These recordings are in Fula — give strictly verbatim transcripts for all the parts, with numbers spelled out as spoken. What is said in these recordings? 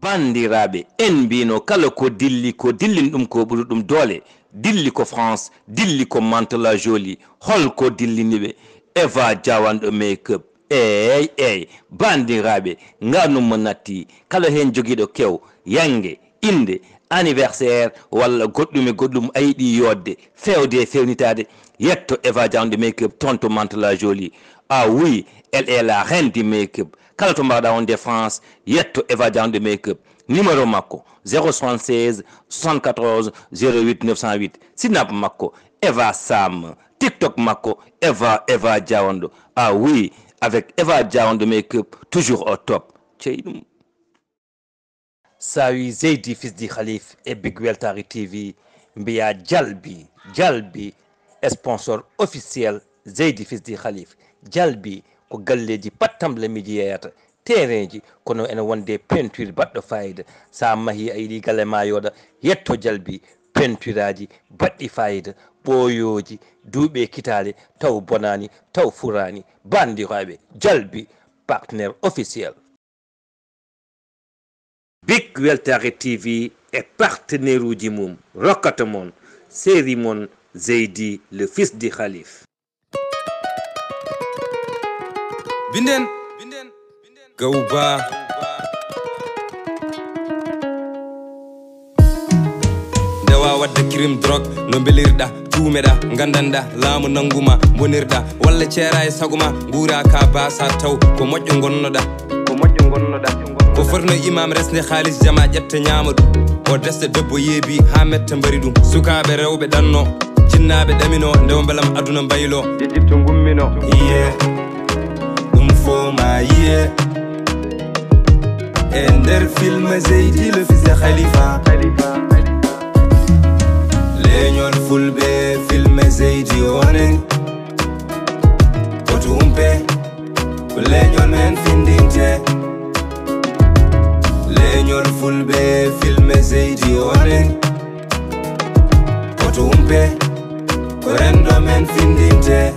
Banndiraaɓe, en mbino kala ko dilli, ko dillini ɗum ko ɓuri ɗum doole. Dilli ko France, dilli ko Mantes-la-Jolie. Hol ko dillini ɓe? Eva Diawanɗo Make-up. Eey, eey, banndiraaɓe, nganum mo natti. Kala heen jogiiɗo kew, yannge, innde, anniversaire, walla goɗɗum e goɗɗum a yiɗi yooɗde, feewde e feewnitaade, yetto Eva Diawanɗo Make-up, toon to Mantes-la-Jolie. Ah oui, elle est la reine du make-up. Kala to mbaɗa wonde France, yetto Eva Diawanɗo Make-up. Numéro makko, zéro soixante-seize, soixante-quatorze, zéro huit, neuf cent huit. Sinap makko, Eva Sam. TikTok makko, Eva, Eva Diawanɗo. Ah oui, avec Eva Diawanɗo Make-up, toujours au top. Cey ɗum. Sa wi Zeydi Fils du Khalif e Big Weltare T V, mbiya Jalbi, Jalbi, sponsor officiel Zeydi Fils du Khalif. Jalbi ko galleeji pattamle miiji yeeyata, terrainji, kono ene wonde peinture baɗɗo fayida. Sa mahi a yiɗi galle ma yooɗa, yetto Jalbi, peinturaaji baɗɗi fayida, ɓooyooji, duuɓi e kitaale, taw bonaani, taw furaani. Banndiraaɓe, Jalbi, partenaire officiel. Big Weltare T V e partenaire uji mum rokkata mon série mon Zeydi le Fils du Khalif. Binden, Gawba. Ndewa wadde crime drogue no mbelirɗa, tuumeɗa, gandanɗa, laamu nanguma, bonirɗa, walla ceera e saguma, nguura ka basa taw, ko moƴƴo gonnoɗa. Ko moƴƴo gonnoɗa. Ko fotno imam resde haalis jama ƴetta ñaama ɗum. O desta debbo yeebi ha metta mbari ɗum. Sukaaɓe rewɓe ɗanno, jinnaaɓe ɗamino, ndewa mbelam aduna mbaylo. Ejipto gummino. Iye, ɗum fo ma iye. E nder film Zeydi le fils de Khalifa. Leñol fulɓe film Zeydi onen. Koto umpe, ko leñol men findinte. Leñol fulɓe film Zeydi onen. Koto umpe, ko rendo men findinte.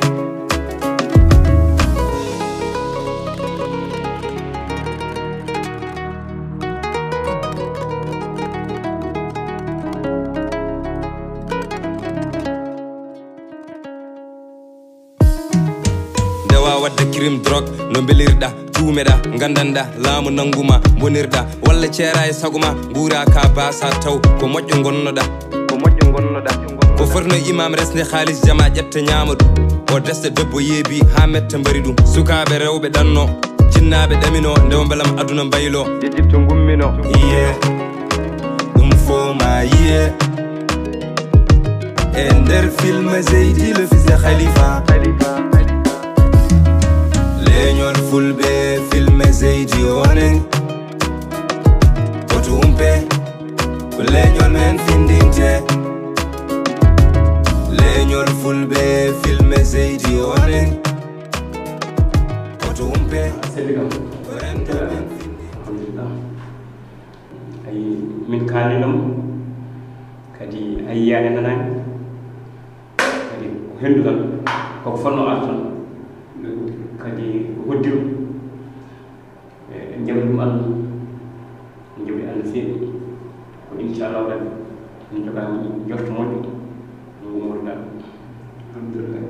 Ndewa wadde crime drogue no mbelirɗa, tuumeɗa, gandanɗa, laamu nanguma, bonirɗa, walla ceera e saguma, nguura ka basa taw, ko moƴƴo gonnoɗa. Ko moƴƴo gonnoɗa. Ko fotno imam resde haalis jama ƴetta ñaama ɗum. O desta debbo yeebi ha metta mbari ɗum. Sukaaɓe rewɓe ɗanno, jinnaaɓe ɗamino, ndewa mbelam aduna mbaylo. Ejipto gummino. Iye, ɗum fo ma iye. E nder film Zeydi le fils de Khalifa. Leñol fulɓe film Zeydi onen. Koto umpe, ko leñol men findinte. Leñol fulɓe film Zeydi onen. Koto umpe. Seydi Kam. Ko rendo men findinte. Alhamdulillah. Ayi, min kaalnino mo, kadi a yiyaani, a nanaani, kadi ko henndu tan, koko fotnoo arde tan, kadi ko hoddiro. E, en njaɓi ɗum Allah, en njaɓi Allah feewi, kono inchallahu rabbi, min njogaama njorto moƴƴo. Ɗum woni ɗum. Alhamdulillah.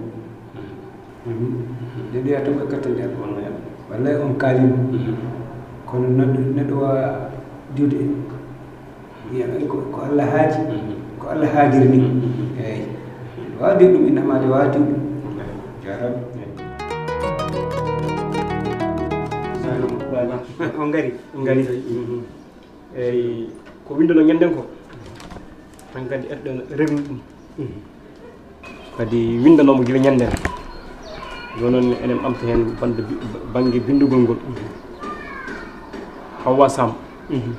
Amin. Nde ɗo yahata ko e kattan Yalla. Wallay. Wallay on kaalima. Mhm. Kono neɗɗo, neɗɗo waawa diwde. Wiya ko, ko Allah haaji, mhm, ko Allah haajiri ni. Mhm. Eeyi. Waawa diwde ɗum, innama de waawa diwde. Wallay. Jaaraama. Eeyi. On ngari, on ngari. Mhm. Eyi, ko winndano ñannden ko, tan kadi eɗen rewni ɗum. Kadi winndanooma gila ñannden. Jooni noon enen ɓamta heen bannde bi-, bannge binndugol ngol. Hawwa Sam, mhm,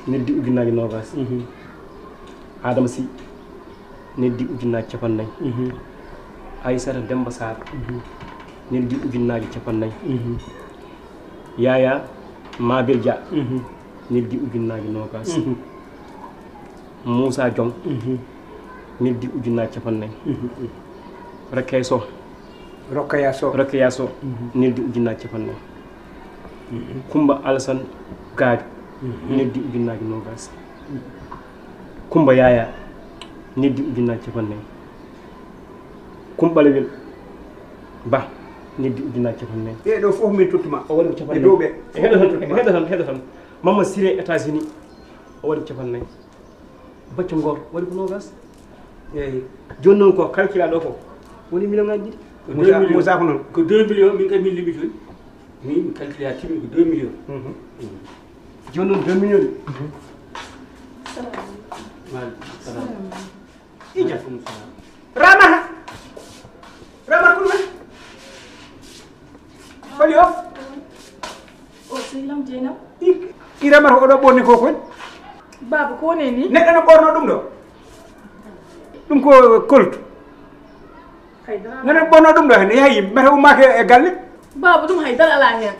neldi ujunnaaji noogaas. Mhm. Adama Sy, neldi ujunnaaji cappanɗe nayi. Mhm. Aissata Demba Sarr, mhm, neldi ujunnaaji cappanɗe nayi. Mhm. Yaya Mabel Dia, mhm, neldi ujunnaaji noogaas. Mhm. Moussa Diong, mhm, neldi ujunnaaji cappanɗe nayi. Mhm. Rokhaya Sow. Rokhaya Sow. Rokhaya Sow, mhm, neldi ujunnaaji cappanɗe nayi. Mhm. Kumba Alassane Gaajo, Neddi ujunnaaji noogaas. Kumba Yaaya, neddi ujunnaaji capannayyi. Kumba Lewel Ba, neddi ujunnaaji capannayyi. Ɓee ɗoo fof min tottuma. O waɗi ko capannayyi. E dow ɓe. Heɗo tan, heɗo tan, heɗo tan. Mamma Siré, États-Unis, o waɗi ko capannayyi. Bacco Ngor waɗi ko noogaas. Eeyi. Jooni noon ko calculaa ɗoo ko woni million ŋaaji ɗiɗi. Ko Moussa, deux millions. Moussa ko noon. Ko deux millions, min kam min limi toon. Min mi calculaa timmi ko deux millions. Mhm. Jooni noon deux millions. Mhm. Maaleykum salaam. Ija. Maaleykum salaam. Ramata. Ramata ko ɗum en? Holi o? O sehil am Jeynaba. I, i Ramata oɗo ɓorni ko kon? Baaba, ko woni ni? Neɗɗo no ɓorno ɗum ɗo? Ɗum ko koltu? Haydara. Nana ɓorno ɗum ɗo hen, yahi, mata ummake e galle? Baaba, ɗum haydara alaa heen.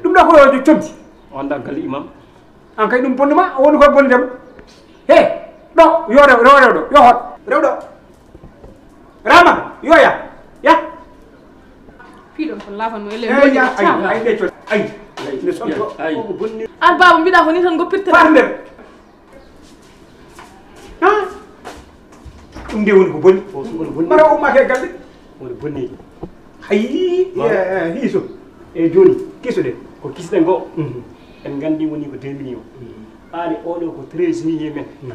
Ɗum ɗo ko coddi. O anndaa galle imam. An kay ɗum bonnuma, o woni koye bonnidema. He, ɗo, yo rew, rew, rew ɗo, yo hoot, rew ɗo. Rama, yo ya, ya. Piɗon kon lafan mo ele. Eh, ya, ay, ay, ɓe col, ay. Ne sonto. Ay. Ar baaba mbiɗa ko ni tan goppirte. Far nder. Ha? Ɗum nde woni ko boni. O suka no boni. Mara o ummake e galle. Woni bonni. Hayi, eh, hiiso. E jooni, kisoɗen. Ko kisɗen ko. Mhm. En nganndi woni ko deux millions. Mhm. Aali oɗo ko trésorier men. Mhm.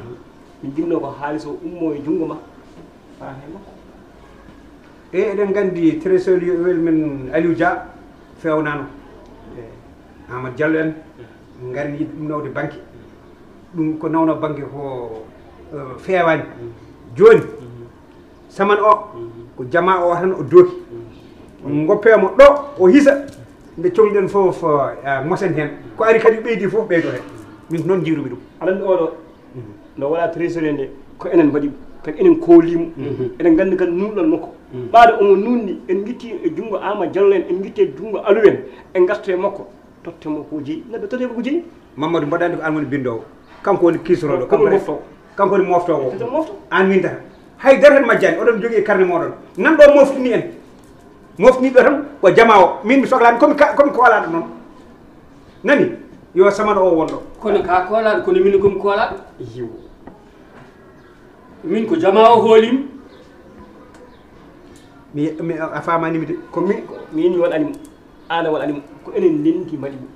Min jinno ko haalis o ummo e junngo ma. Faa he makko. E eɗen nganndi trésorier men Aliou Dia fewnano. E Amadou Diallo en ngari yiɗi ɗum nawde banque. Ɗum ko nawno banque ko, eh, feewani. Jooni, saman o, ko jama o tan o dooki. Goppe mo ɗo, o hisa. Nde coñɗen fof, eh, mosen heen. Ko ari kadi ɓeydi fof ɓeydo heen. Min noon njiirumi ɗum. Aɗa anndi oɗo, no waɗa trésorier nde, ko enen mbaɗi ɗum. Kadi enen koolii mo. Mhm. Eɗen nganndi kadi nuunɗal makko. Mhm. Ɓaade omo nuunni, en ngitti e junngo Ama Diallo en, en ngitti e junngo Aliou en, en ngarta e makko. Totte mo ko jeyi. Neɗɗo totte ko jeyi. Mamadou, mbaɗani ko an woni binndoowo. Kanko woni kisorooɗo. Kanko woni moftoowo. Kanko woni moftoowo. Totte mofto. An windata. Hay dara hen majjani. Oɗon jogii e carnet mooɗon. Nan ɗo moftini en. Moftiniiɗo tan ko jama o. Min mi sohlaani komi ka-, komi koolaaɗo noon. Nani? Yo samano o wonɗo. Kono ka koolaaɗo, kono min komi koolaaɗo. Yiw. Min ko jama o hoolim. Mi, mi, a faamaani mi de. Ko min, ko min mi waɗani mo. Aan a waɗani mo. Ko enen ndenti mbaɗi mo.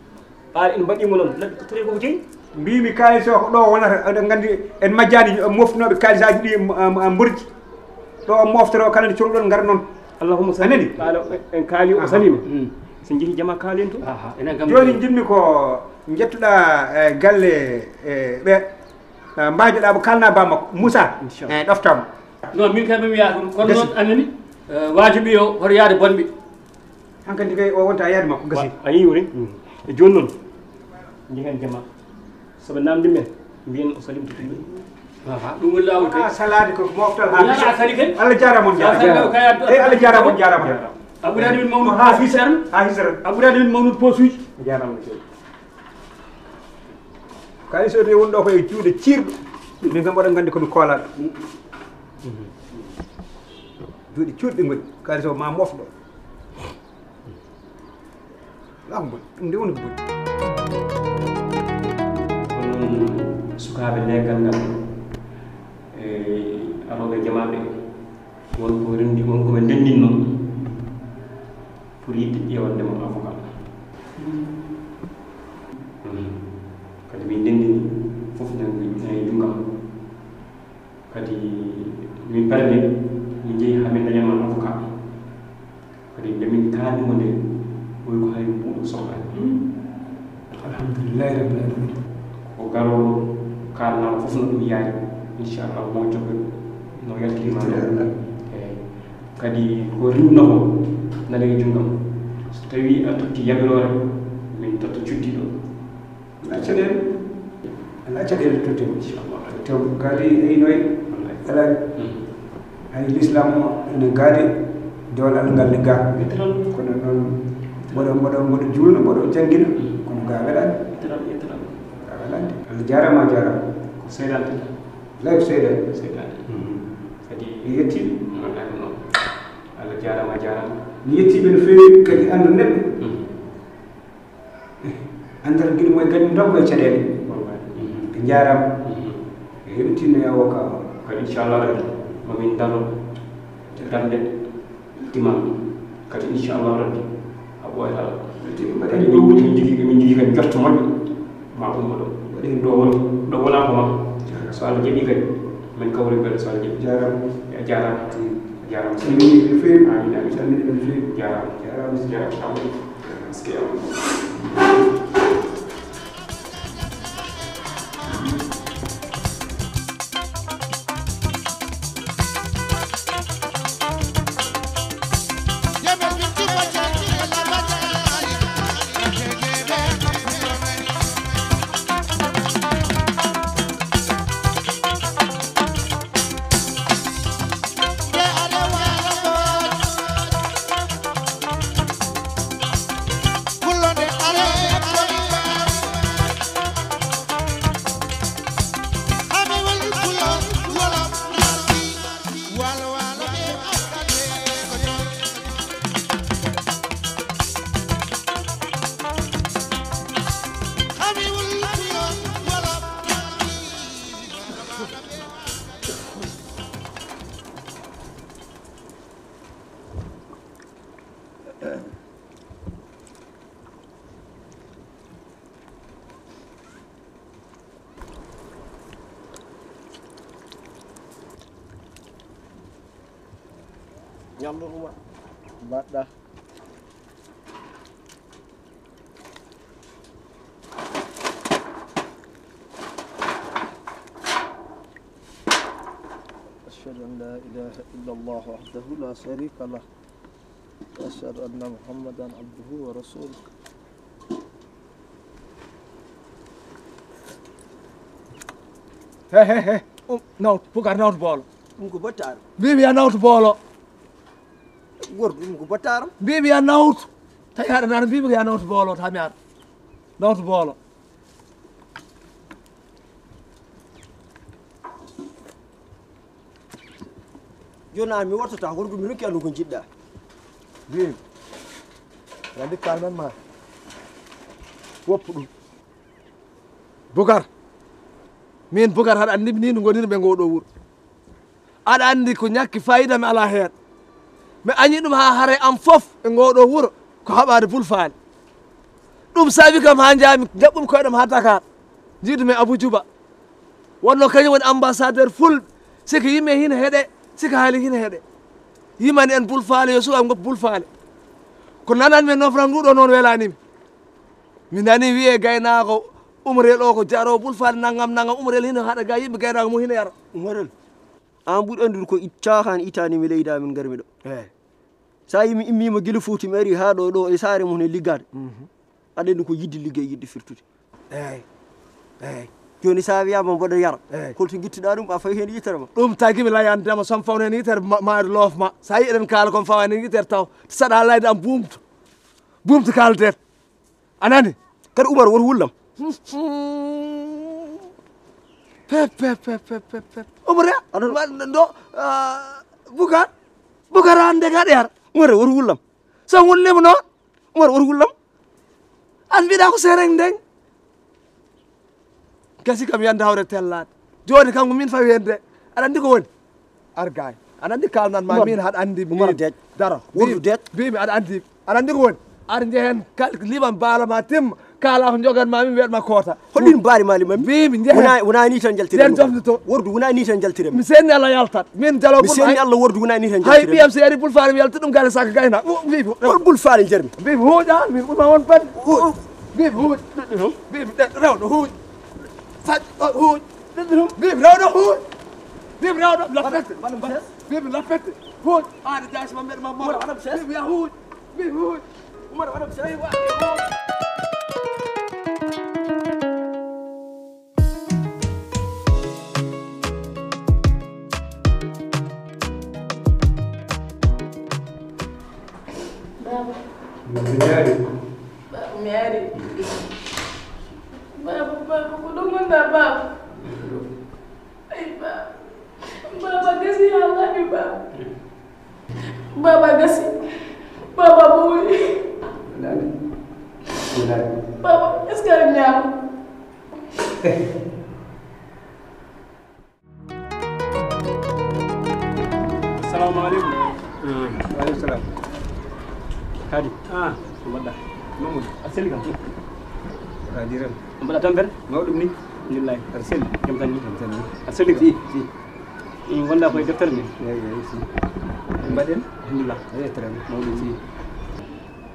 Ɓaade en mbaɗi mo noon, neɗɗo tottore ko jeyi. Mbimi kaalis o ko ɗo wonata, eɗen nganndi en majjani moftinooɓe kaalisaaji ɗi, m-, m-, mborji. Ɗo moftoro kala nde cohluɗon ngar noon. Allahumma salli. A nani? Ɓaade en kaali o salima. Mm. So jehi jama kaalen to. Aha, enen kam jooni njiɗmi ko njettuɗa, eh, galle, eh, ɓe. Eh, mbaajoɗaa mo, kaalnaa baa makko, Moussa. Inchallah. Eh, ɗoftaa mo. Non, min kay mi wiyaa ɗum. Kono noon, a nani, eh, waajibi yo hoto yaade bonɓe. Hankadi kay o wonta yaade makko, gasi. Wa-, a yii woni? Mm. E jooni noon, njehen jama. So ɓe naamndi men, mbiyen o salimtu ɗum. Aha, ɗum woni laawol kay. Ah, salaade ko moftal haa. Wona a sali kay. Allah jaaraama on, jaaraama. Sa sali kay, a. Eyi, Allah jaaraama on, jaaraama. A ɓuraani min mawnude. Ko haa posuuji tan. Haa hisere. A ɓuraani min mawnude posuuji. Jaaraama no feewi. Kaalis o de woni ɗo ko e juuɗe ciirɗo. Min kam oɗon nganndi ko mi koolaaɗo. Juuɗe cuuɗɗi ngoni. Kaalis o ma mofɗo. Alaa ko boni. Ɗum de woni ko boni. Kono sukaaɓe leegal ngal, e arooɓe jamaaɓe, won ko renndi, won ko ɓe ndenndin noon. Pour yiɗde ƴeewande mo avocat. Mhm. Kadi min ndenndini fof nani, nani junngo am. Kadi min parani, min njehi haa min dañani avocat. Kadi nde min kaalni mo nde, o wi ko hay mbuuɗo sohlaani. Alhamdulillahi rabbil alamin. Ko garooɗo kaalnaaɗo fof no ɗum yaari. Inchallah, mo jogo no yaltiri ma ɗo. Alhamdulillah. Eeyi. Kadi ko riwno ko nana e junngo am. So tawii a totti yamirore, min totta cuddiiɗo. Alaa caɗeele. Alaa caɗeele totti. Inchallah. Taw gaadi e inoy. Wallahi. Alaa. Mm. Hay l'islam o ene gaadi, dewal Allah ngal ne gaa. Yettoral. Kono noon, mboɗo, mboɗo, mboɗo juulno, mboɗo janngina. Mm. Kono gaa weɗaani. Yettoral, yettoral. Gaa weɗaani. Allah jaaraama, a jaaraama. Ko seedaade tan. Lay ko seedaade. Seedaade. Mhm. Kadi mi yettii ɓe. Wallahi ko noon. Allah jaaraama, a jaaraama. Mi yettii ɓe no feewi, kadi anndu neɗɗo. Mhm. Andal gila moy kadi ndaw koye caɗeele. Ɓe njaaraama. Ɓe heɓtino e avocat o. Kadi inchallah rabbi mamin daro darde imam kadi inchallah rabbi a ɓooyata. Kadi min jogii min jogii kadi njorto moƴƴo ma ummo ɗo. Ɗo won ɗo wona ko ma. So Allah jaɓi kadi min kawri kadi so Allah jaɓi. Jaaraama. A jaaraama. A jaaraama. Salmini no feewi. Amin amin. Salmini no feewi. Jaaraama. Jaaraama. Jaaraama. Ñallu Umar, mbaɗɗa. أشهد أن لا إله إلا الله وحده لا شريك له. وأشهد أن محمدا عبده ورسوله. He, he, he. Um, nawtu, Bukar, nawtu boolo. Ɗum ko battaaro. Mbiimi ya nawtu boolo. Gorko, ɗum ko battaaro. Mbiimi ya nawtu. Tawi haɗa nana, mbiimi ko ya nawtu boolo, tawi mi ara. Nawtu boolo. Jooni aan mi wortata, worgo mi ronki anndu ko njiɗɗa. Mbimi, ya ndikka nan ma. Woppu ɗum. Bukar. Min Bukar haɗa anndi ni no ngonir ɓe ngoɗo wuro. Aɗa anndi ko ñakki fayida mi ala heen. Mi añi ɗum haa hare am fof e ngoɗo wuro ko haɓaade bulfaali. Ɗum saabi kam haa njaami jaɓɓum koyɗam haa Dakar. Njiidu mi Abou Djouba. Wonno kañum woni ambassadeur fulɓe. Sika yimɓe hina heɗe, sika haali hina heɗe. Yimani en bulfaale, yo suka ngop bulfaale. Ko nanan mi nofran nduɗo noon welani mi. Mi nani wiye gaynaako umrel o ko jaro bulfaale nangam nangam umrel hina haɗa ga yimɓe gaynaako mum hina yara. Umrel. An ɓuri andude ko it-, caaxaan itaani mi leydi amin ngarmi ɗo. Eey. So a yimi immiima gila Fuuta mi ari haa ɗo, ɗo e saare mum e liggaade. Mhm. Aɗa anndi ko yiɗde liggey yiɗde firtude. Eey. Eey. Jooni so a wiyaama mboɗo yara. Eey. Holto ngittuɗaa ɗum a fawi heen yitere ma? Ɗum tagi mi layandema so mi fawno heen yitere ma, ma eɗo loof ma. So a yii eɗen kaala ko mi fawa heen yitere taw. Saɗa layde am buumto. Buumto kaalden. A nani? Kadi Umar woto wullam. Pep, pep, pep, pep, pep, pep. Umar ya? Aɗa- Ma-, ɗo, ah, Bukar. Bukar an de gaɗe yar. Umar woto wullam. So wullima noon. Umar woto wullam. An mbiɗa ko sereng ndeng. Gasi kam yande hawre tellaade. Jooni kam ko min fawi heen de. Aɗa anndi ko woni? Ar gaay. Aɗa anndi kaalnan ma Umar. Min haɗa anndi Umar min. Deej. Daro. Wordu deej. Mbimi aɗa anndi. Aɗa anndi ko woni? Ar njehen kal liman baala ma timma. Kaala ko njogan ma min weɗ ma koota. Holɗin mbaari ma liman? Mbimi njehen. Wona, wona ni tan jaltiren. Nden jofni to. Wordu wona ni tan jaltiren. Mi senni Allah yaltat. Min jalo mi senni Allah wordu wona ni tan jaltiren. Hay ɓiyam so yari bulfaare mi yalta ɗum gale sakka gayna. Mbimi. Hol bulfaare jarmi? Mbimi huuƴa min ɓurma won fadi. Huuƴ. Mbimi huuƴ. Mbimi rewɗo huuƴ. Saƴ, o, huuj. Bibi rewɗo huuj. Bibi rewɗo lappette. Bibi lappette. Huuj. Aade jaasi ma mbeɗa ma moro. Bibi ya huuj. Bibi huuj. Umar waɗa mi sey wa. Baba. Baba, mi ari. Baba, baba, ko ɗum wonɗa, baba? Ay, baba. Baba, gasi haa laaɓi, baba. Baba, gasi. Baba, ɓooyi. Baba, est-ce que Assalamu aleykum. Wa aleykum salam. Kadi. Ah, ko mbaɗɗa? Mamadou. A selli kam? Kadi ren. Ko mbaɗɗa tampere? Mawɗum ni. Alhamdulillahi. Aɗa selli? Jam tan ni. Jam tan ni. A selli kam? Si, si. Ɗum wonda koye deftere nde. Eyi, eyi, si. Mbaɗen? Alhamdulillah. Eyi, très bien. Mawɗum si.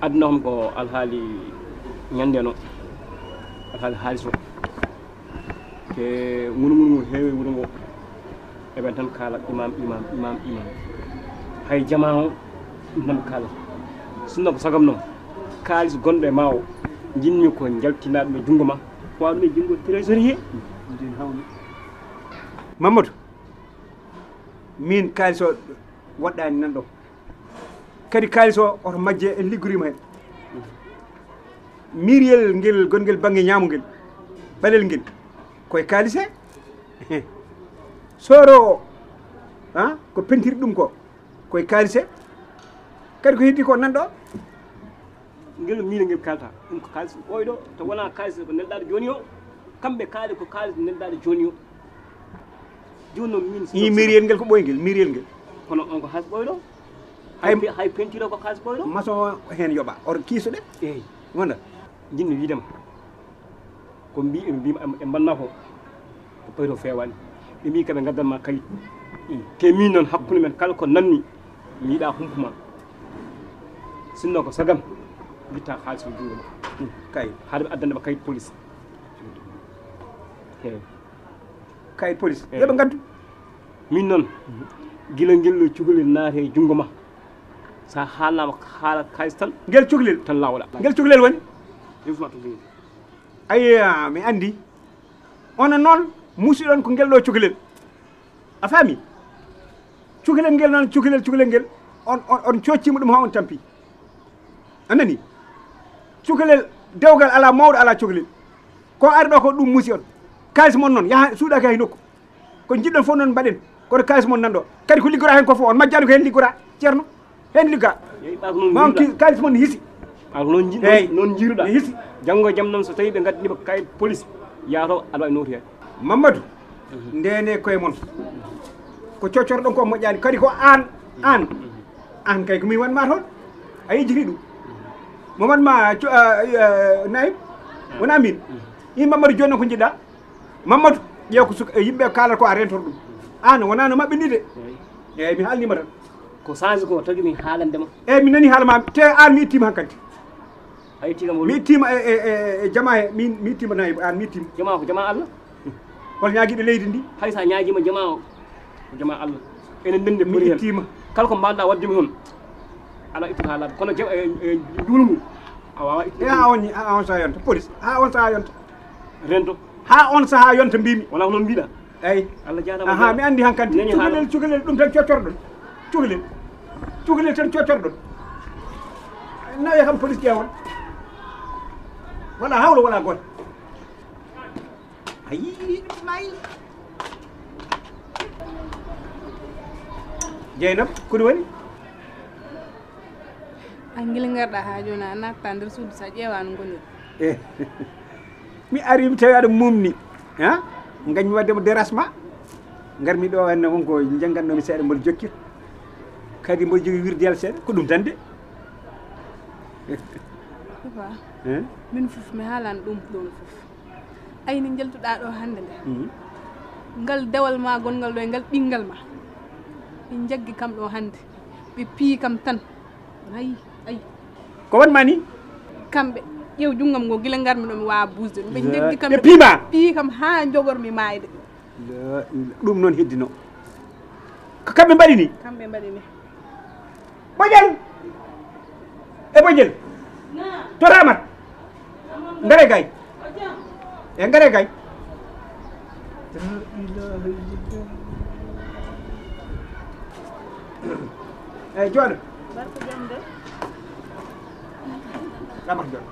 Aduna kam ko alhaali ñande no. Alhaali haalis o. Te ngunu ngunu ngu heewi wuro ngo. Eɓen tan kaala imam, imam, imam, imam. Hay jamaa o, ɗum tan ɓe kaala. Sinno ko sagam noon, kaalis gonɗo e ma o, njiɗmi ko njaltinaa ɗum e junngo ma, wawa ɗum e junngo trésorier. Mamadou, min kaalis o waɗɗaani nan ɗo. Kadi kaalis o, oto majje, en liggoriima heen. Miiriyel ngel gonngel bannge ñaamo ngel, ɓalel ngel, koye kaalis he. Sooro o, ha, ko pentiri ɗum ko, koye kaalis he. Kadi ko heddi ko nan ɗo. Ngel miire ngel kalta, ɗum ko kaalis ɓooyɗo, to wonaa kaalis ko nelɗaaɗo jooni o, kamɓe kaali ko kaalis nelɗaaɗo jooni o. Jooni noon min, i miiriyel ngel ko ɓooyngel, miiriyel ngel. Kono on ko kaalis ɓooyɗo. Hay, hay pe-, hay pentiro ko kaalis ɓooyɗo. Maçon o heen yoɓa, or kiisoɗe. Eeyi. Wonda. Njiɗmi wiide ma, ko mbi-, ɓe mbiima e, e mbanna ko, ko ɓooyɗo feewaani. Ɓe mbii kaɓe ngaddan ma kayit. Mm. Te min noon hakkunde men kala ko nanmi, mi yiɗa humpu ma. Sinno ko sagam, ngitta kaalis o junngo ma. Mm. Kayit. Haade ɓe addande ma kayit police. Eeyi. Kayit police. Eeyi. Yo ɓe ngaddu. Min noon, gila ngel ɗo cukalel naati e junngo ma, so a haalnaama haala kaalis tan. Ngel cukalel? Tan laawoɗa. Ngel cukalel woni? Yewtuma to ngel. Ayya, mi anndi. Onon noon, musiɗon ko ngel ɗo cukalel. A faami? Cukalel ngel noon, cukalel, cukalel ngel, on, on, on coccima ɗum haa on tampi. A nani? Cukalel, dewgal alaa mawɗo, alaa cukalel. Ko ari ɗo ko ɗum musi on. Kaalis mon noon, yaha suuɗaaki hay nokku. Ko njiɗɗon fof noon mbaɗen. Kono kaalis mon nan ɗo. Kadi ko liggora heen ko fof, on majjani ko heen liggora, Ceerno. Heen ligga. Eyi, ɓa ko noon ma on njiɗuɗa. Ki-, kaalis mon ne hisi. Ɓa ko noon nji-, eyi, noon, noon njiɗuɗa. Ne hisi. Janngo e jam noon, so tawii ɓe ngaddani ma kayit police, yaato aɗa wawi nootoyaade. Mamadou, mhm, ndene koye mon. Ko coccorɗon ko moƴƴaani. Kadi ko aan, aan, mhm, aan kay ko min wanma toon. A yejjiti ɗum. Mo wanma co-, a, a, Naib? Wona min. Mhm. Min Mamadou, jooni noon ko njiɗɗa? Mamadou, ƴeew ko suka, e yimɓe kaalata ko a rentor ɗum. Aan wonaa no maɓɓe ni de. Eyi. Eyi, mi haalnima tan. Ko change ko tagi mi haalande ma. Eyi, mi nani haala ma, te aan mi ittima hankadi. A itti kam o mi ittima e, e, e, e jama he, min, mi ittima nayi, aan mi ittima. Jama ko jama Allah. Hol ñaagiiɗo leydi ndi? Hay sa ñaagiima jama o, ko jama Allah. Enen ndenndi mi poti heen. Ittima. Kala ko mbaɗɗa waɗde mi hon, ala ittude haa laaɓa. Kono jam-, e, e, njuulu ngu, a waawaa ittude. E haa on, haa on sahaa yonta. Police, haa on sahaa yonta. Rento. Haa on sahaa yonta mbimi. Wonaa ko noon mbiɗa. Eyi. Allah jaaraama. Aha, mi anndi hankadi. Nani haala. Cukalel, cukalel, ɗum tan coccorɗon. Cukalel. Cukalel tan coccorɗon. Nawi kam police ƴeewon. Wala hawlo, wala goto. Ayi, ɗum maayi. Jeynab, ko ɗum woni? An gila ngarɗa haa jooni, a natta nder suudu, so a ƴeewa no ngoni. Eh, mi ari, mi tawi aɗa mumni. Ha? Ngañmi waɗde mo dérangement. Ngarmi ɗo, hannde won ko njanngatnoomi seeɗa, mboɗo jokkir. Kadi mboɗo jogii wirdeyal seeɗa, ko ɗum tan de. Papa, eh? Min fof mi haalan ɗum ɗon fof. Ay, ni njaltuɗaa ɗo hannde nde. Mhm. Ngal dewal ma gonngal ɗo e ngal ɓinngal ma. Ɓe njaggi kam ɗo hannde. Ɓe piyi kam tan. Ay, ay. Ko wonma ni? Kamɓe, ƴeew junngam ngo, gila ngarmi ɗo mi waawa buusde ɗum. Ɓe njaggi kam, ɓe piyi ma? Piyi kam haa njogormi maayde. La ila-, ɗum noon heddino. Ko kamɓe mbaɗi ni? Kamɓe mbaɗi ni. Bojel! E Bojel! To Ramat! Ngare gay! E ngare gay! La ilaha illallah. Eyi, jooɗo. Barko jam de. Ramat, jooɗo.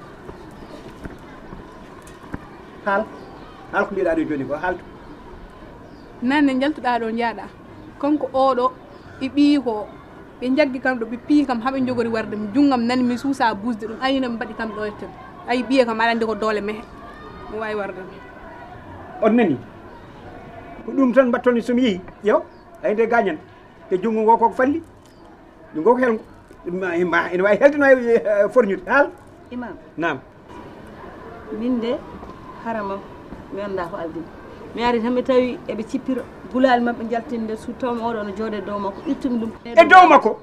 Haal. Haal ko mbiɗa ɗo jooni ko, haaltu. Nande njaltuɗaa ɗo njaaɗa, kanko oɗo e ɓiyi ko, ɓe njaggi kam ɗo, ɓe piyi kam, haa ɓe njogori warde mi, junngam nani mi suusa buusde ɗum, ayi, no ɓe mbaɗi kam ɗo e ton. Ayi, ɓiye kam aɗa anndi ko doole mehe. Ko waawi warde. On nani? Ko ɗum tan mbatton so mi yehi. Yo, ay nde gaañan. Te junngo ngo koko falli. Junngo ko helngo. Ma, ma, ene waawi helde, no waawi, eh, forñude. Haal? Imam. Naam. Min de, harama, mi anndaa ko aldi mi. Mi ari tan mi tawi eɓe cippira gulaali maɓɓe njaltinde su tawmi oɗo no jooɗe dow makko, ittumi ɗum. E dow makko?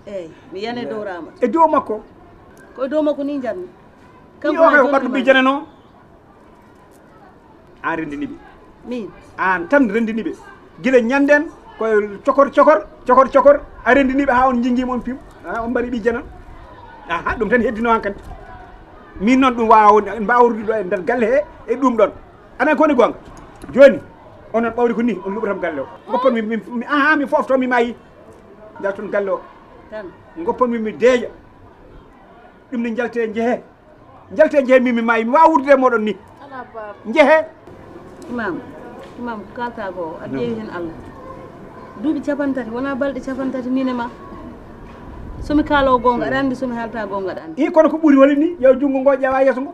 Eyi, mi yiyani e dow Ramata. E dow makko? Ko e dow makko ni njarmi. Kanko o ɓaɗɗo ɓe janano. An renndini ɓe. Min? An tan renndini ɓe. Gila ñanden ko cokor cokor, cokor cokor, a renndini ɓe haa on njingiima on pim. Ha on mbaɗi ɓi jana. Aha, ɗum tan heddino hankadi. Min noon ɗum waawa wonde, en mbaawa ruudude ɗo e nder galle he e ɗum ɗon. Anan ko woni goonga? Jooni, onon ɓawri ko ni, on luɓatam galle o. Ngoppon mi, mi, mi, aha, mi foofto, mi maayi. Njalton galle o. Tan. Ngoppon mi, mi deeƴa. Ɗum ne njalte, njehe. Njalte, njehe, mi, mi maayi. Mi waawa wuurdude e mooɗon ni. Alaa, baaba. Njehe. Imam, Imam, ko kaalta ko, a ƴeewi heen Allah. Duuɓi capanɗe tati, wonaa balɗe capanɗe tati, min e ma. So mi kaala o goonga, aɗa anndi, so mi haalta goonga, aɗa anndi. I, kono ko ɓuri woni ni, yo junngo ngo ƴeewa yeeso ngo.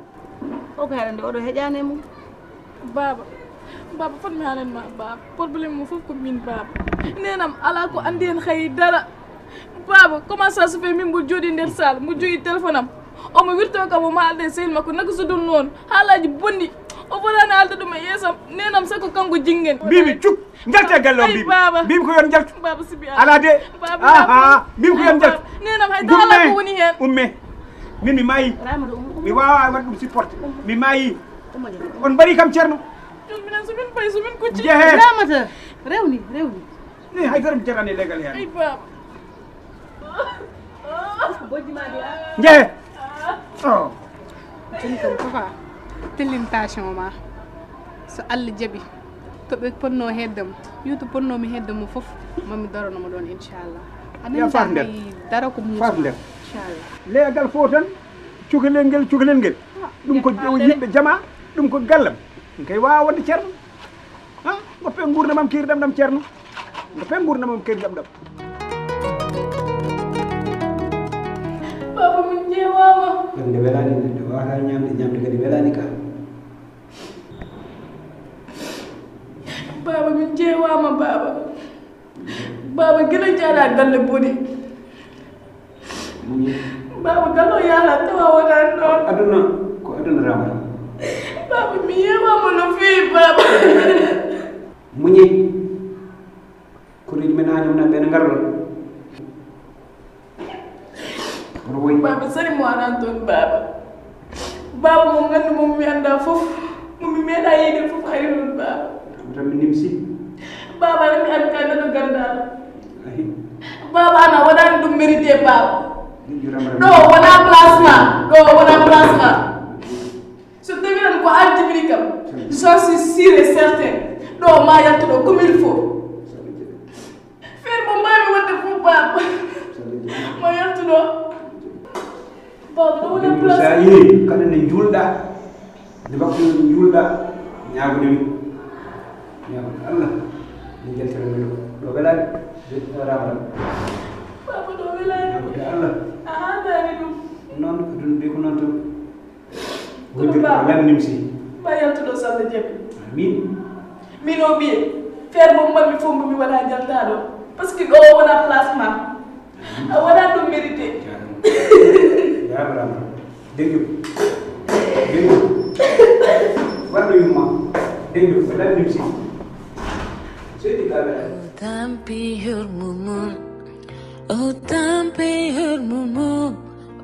O ko aɗa anndi, oɗo heƴaani e mum. Baaba, baaba, fotmi haalan ma, baaba. Problème mo fof ko min, baaba. Neenam alaa ko anndi heen hay dara. Baaba, comment ça se fait min mbo jooɗi nder salle, mbo jooɗi téléphone am. Omo wirtoo kam, omo haalda e sehil makko, naka sudul noon. Haalaaji bonɗi. O fotaani haalde ɗum e yeeso am. Neenam, sago kanko jingen. Mbimi cuk, njalte galle o, mbimi. Baaba. Mbimi ko yon njaltu. Baaba, sibi alaa. Alaa de. Baaba, aha, mbimi ko yon njaltu. Neenam, hay dara alaa ko woni heen. Umme. Min mi maayi. Mi waawaa waɗde ɗum supporté. Mi maayi. On mbaɗi kam ceerno. Ɗum minen so min payi, so min kucci. Njehe. Ramata, rewni, rewni. Ni hay dara mi jarani legal heen. Ay, baaba. Bojji ma de, a? Njehe. Oh. Jooni kam, papa, tellintation ma. So Allah jaɓi, to ɓe ponno heddam, yuuto ponno mi heddam mo fof, mami darano mo ɗoon, inchallah. A nani faaf nder. Hay dara ko muusa. Faaf nder. Inchallah. Leegal fof tan, cukalel ngel, cukalel ngel. Ah, ɗum ko yimɓe jama, ɗum ko gallam. Ɗum kay waawa wonde ceerno. Ha? Ngoppe nguurndam am, kiirɗam ɗam ceerno. Ngoppe nguurndam am, kiirɗam ɗam. Baaba, min ƴeewaama. Ñamde welaani, neɗɗo waawata ñamde, ñamde kadi welaani ka. Baaba, min ƴeewaama, baaba. Baaba, gila njaaɗa galle boni. Muñi. Baaba, galle o yaala tawa wonani ɗoon. Aduna ko aduna, Ramata. Baaba, mi yeewaama no feewi, baaba. Muñi. Koreeji men haa ñamna ɓe no ngarɗon. Oto woy. Baaba, sari mo aran toon, baaba. Baaba, mo nganndu mo mi annda fof, mo mi meeɗa yiide fof, ari toon, baaba. Ɗum tan mi nimsi. Baaba, aɗa mi addi ka neɗɗo ganndaɗo. Ahi. Baaba, an a waɗaani ɗum mérité, baaba. Ɗo wona place ma, ɗo wona place ma. So tawi tan ko an jibini kam, j'en suis sûr et certain. Ɗo ma yaltu ɗo comme il faut. Feere mo mbaawmi waɗde fof, baaba. Ma yaltu ɗo. Baaba, ɗo wona place. Sa yi, kala nde njuulɗa, nde waktu njuulɗa, ñaagoɗen. Ñaagoɗen Allah, nde njaltiranmi ɗo. Ɗo welaani, ɗo raɓata. Baaba, ɗo welaani. Ñaagoɗen Allah. A haandaani ɗum. Noon, ko ɗum mbi ko noon tan. Kono wonde ko baaba, lan nimsi. Ma yaltu ɗo, so Allah jaɓi. Amin. Min o ɓiye, feere mo mbaɗmi fof, mbomi waɗa jaltaɗo. Parce que ɗo wona place ma. A waɗa ɗum mérité. Jaaraama. Jaaraama. Deƴƴo. Deƴƴo. Warɗo yumma. Deƴƴo. Ko lan nimsi. Seydi Gabriel. Tampi hurmumu. Oh, tampi hurmumu.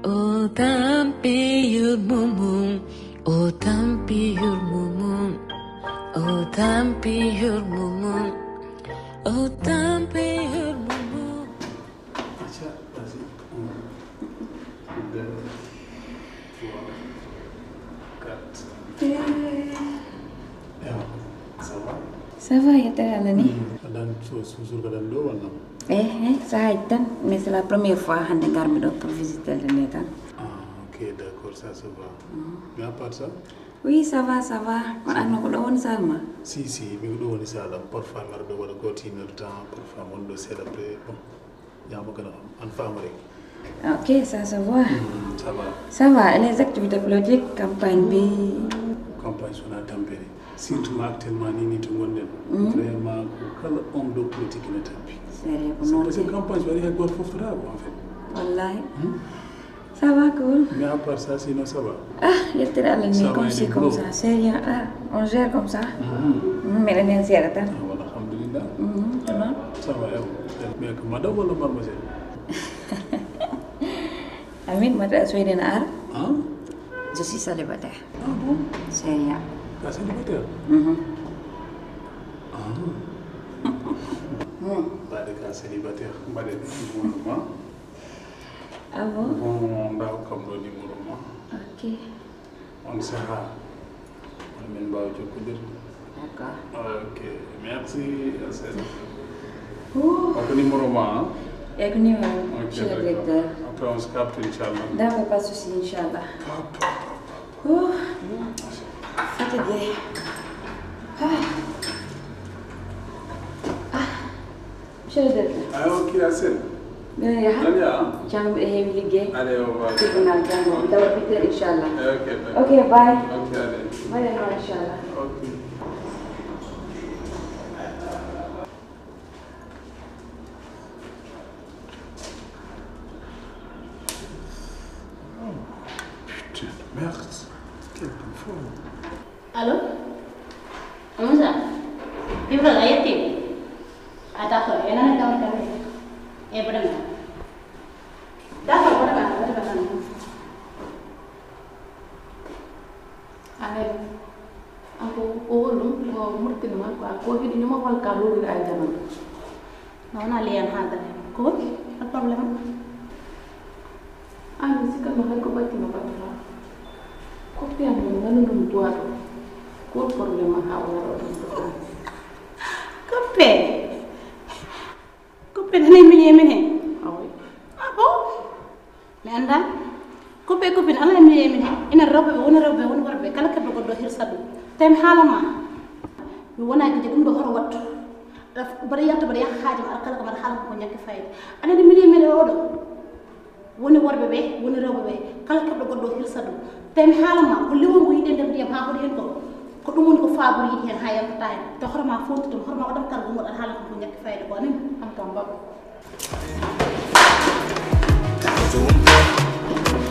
Oh, tampi hurmumu. Oh, tampi hurmumu. Oh, tampi hurmumu. Oh, tampi hurmumu. Acha, vas-y. Un, deux, trois, quatre. Eh. Ewa, ça va? Ça va, yettere Allah ni. Mm. Aɗa ɗaani so, so, toujours ko aɗa ɗaani ɗo walla? Eh, eh, sahaaji tan, mais c'est la première fois hannde ngarmi ɗo pour visiter le ni tan. Ah, ok, d'accord, ça se voit. Mm. Mais à part ça? Oui, ça va, ça va. Kono an ko ɗo woni salle ma? Si, si, mi ko ɗo woni salle am. Parfois mi ara ɗo waɗa gooto une heure de temps, parfois mi wona ɗo seeɗa après, bon. Ñaama gana am, an faama rek. Ok, ça se voit. Mm, ça va. Ça va, et les activités politiques, campagne bi? Campagne sona tampere, surtout ma actuellement ni, ni to gonɗen. Vraiment ko kala homme de politique ina tampi. Sérieux, ko noon. Parce que campagne waɗi hay goto foftotako en fait. Wallahi. Ça va, cool. Mais à part ça, sinon ça va. Ah, yettere Allah ni. Comme ci comme ça, sérieux. Ah, on gère comme ça. Meɗen heen seeɗa tan. Ah, wala, alhamdulillah. Ko noon. Ça va, yaw. Mais ko madame wala mademoiselle? Amin, mata a soyde na ara. Je suis célibataire. Ah bon? Sérieux. Ka célibataire? Mhm. Ah. Mbaɗe ka célibataire, mbaɗe ɗum wonma. Ah bon? Bon, ndaw kam ɗo numéro ma. Ok. On saha. Wala min mbaawa jokkondirde. D'accord. Ok, merci, Seydi. Ouh. Ko numéro ma, hein? E ko numéro, ok, monsieur le directeur. Après, on se capte, Inch'Allah. D'accord, pas de souci, Inch'Allah. Ouh. Fatigué. Ah. Ah. Monsieur le directeur. Ah, ok, Asel. Miɗen yaha. Miɗen yaha. Janngo miɗo heewi liggey. Allez, au revoir. Tribunal janngo. Mi dawa huit heures, inchallah. Eh, ok, d'accord. Ok, bye. Ok, allez. Bye, bye, inchallah. Ok. Oh, putain, merde. Quel bouffon. Allo? Moussa? Ibrahima, a yetti? Ah, d'accord. E nana kam kam. E boɗema. D'accord, boɗema, boɗema. Alay. Ako o holɗum ko murtinma ko ko hiɗi ñuma wal ka lowiri aljana. No wona liyan haadare. Ko woni? Pas problème. An mi sikkanno hay ko ɓattima batata. Ko piyan mo nanu ɗum duwaɗo. Ko problème ha o waɗa ɗum ɗo. Koppe. Koppe nani mini e mini. Awi. Ah bon? Mi anndaa. Koppe e koppe ne alaa e minen e minen. Enen rewɓe ɓe woni rewɓe, woni worɓe, kala keɓɗo goɗɗo hirsa ɗum. Tawi mi haala ma, mi wonaa gide ɗum ɗo hoto wattu. Mbaɗa yalta, mbaɗa yaha haaji ma, kala ko mbaɗa haala ko ñakki fayda. Aɗa anndi minen e minen oɗo woni worɓe ɓe, woni rewɓe ɓe, kala keɓɗo goɗɗo hirsa ɗum. Tawi mi haala ma, ko liwongu yiɗe nder ndiyam haa hoɗi heen ko, ko ɗum woni ko faaburi yiɗi heen haa yaltata heen. Taw hoto ma fontito, hoto ma waɗam kala gumol aɗa haala ko ñakki fayda ko anin. An kam baɗo.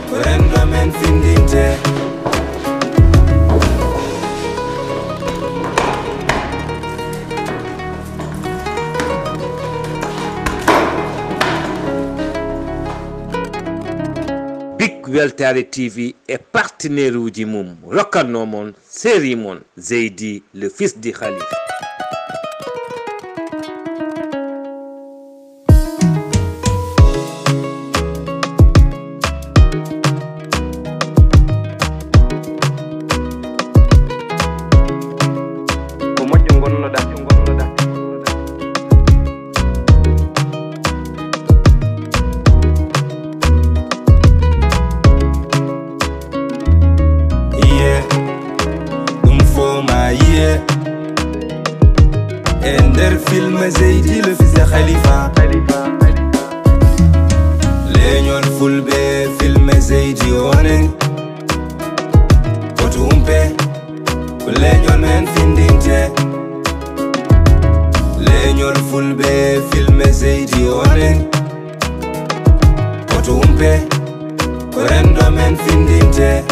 Ko renndo men findinte. Big Weltaare T V e partenaire uji mum rokkatnoo mon série mon Zeydi, le fils du Khalif. Ko moƴƴo ngonnoɗaa, ngonnoɗaa. Iye, ɗum fo ma iye. E nder film Zeydi, le fils de Khalifa. Leñol fulɓe, film Zeydi onen. Koto umpe, ko leñol men findinte. Leñol fulɓe, film Zeydi onen. Koto umpe, ko renndo men findinte.